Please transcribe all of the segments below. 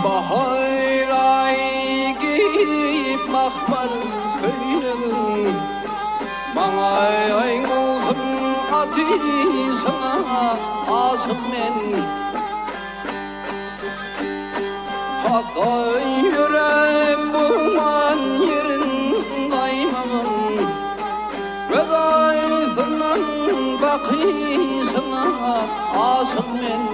Bahar aýy geýip mahmal köýnegin, Maňa aýňalsyn atyşyňa aşyk men. Hasa ýöräp bolman ýeriň gaýmagyn, Göz aýsyndan bakyşyňa aşyk men.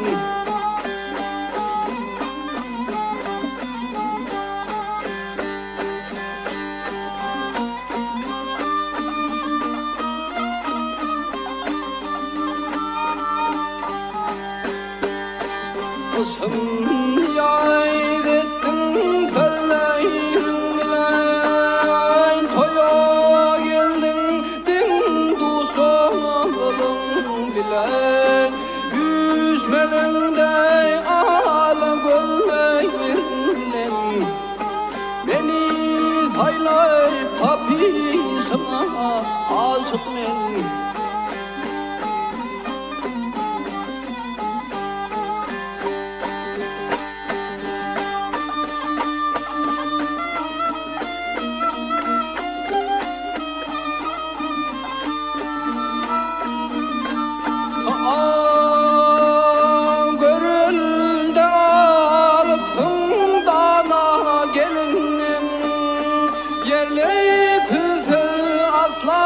Yşgym ýaýyp etdiň sözleriň bilen, Toýa geldiň deň-duşlaryň bilen, Üýşmeleňde ala gözleriň bilen, Meni saýlap tapyşyňa aşyk men. Görelde alypsyň dana gelinden, Ýerliksiz söz asla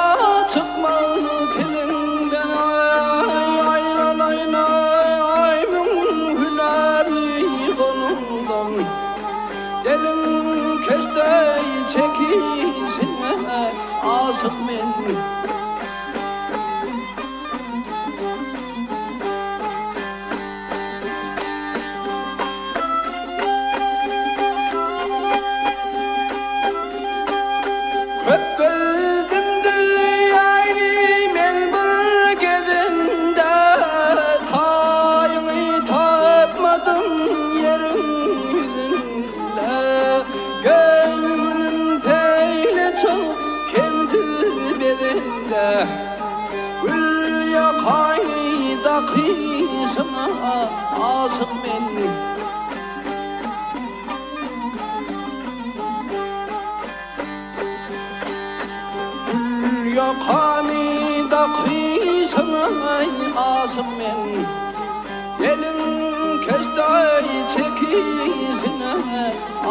çykmaz tiliňden. Aýlanaýyn-aý müň hünärli goluňdan, Gelin keşdeý çekişiňe aşyk men. Köp gezdim dünýäni men bir gezende, Taýyňy tapmadym ýeriň ýüzünde. Gel günüm seýle çyk kemsiz bedende, Gül ýakaýy dakyşyňa aşyk men. Gül ýakany dakyşyňa aşyk men. Gelin keşdeý çekişine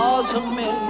aşyk men.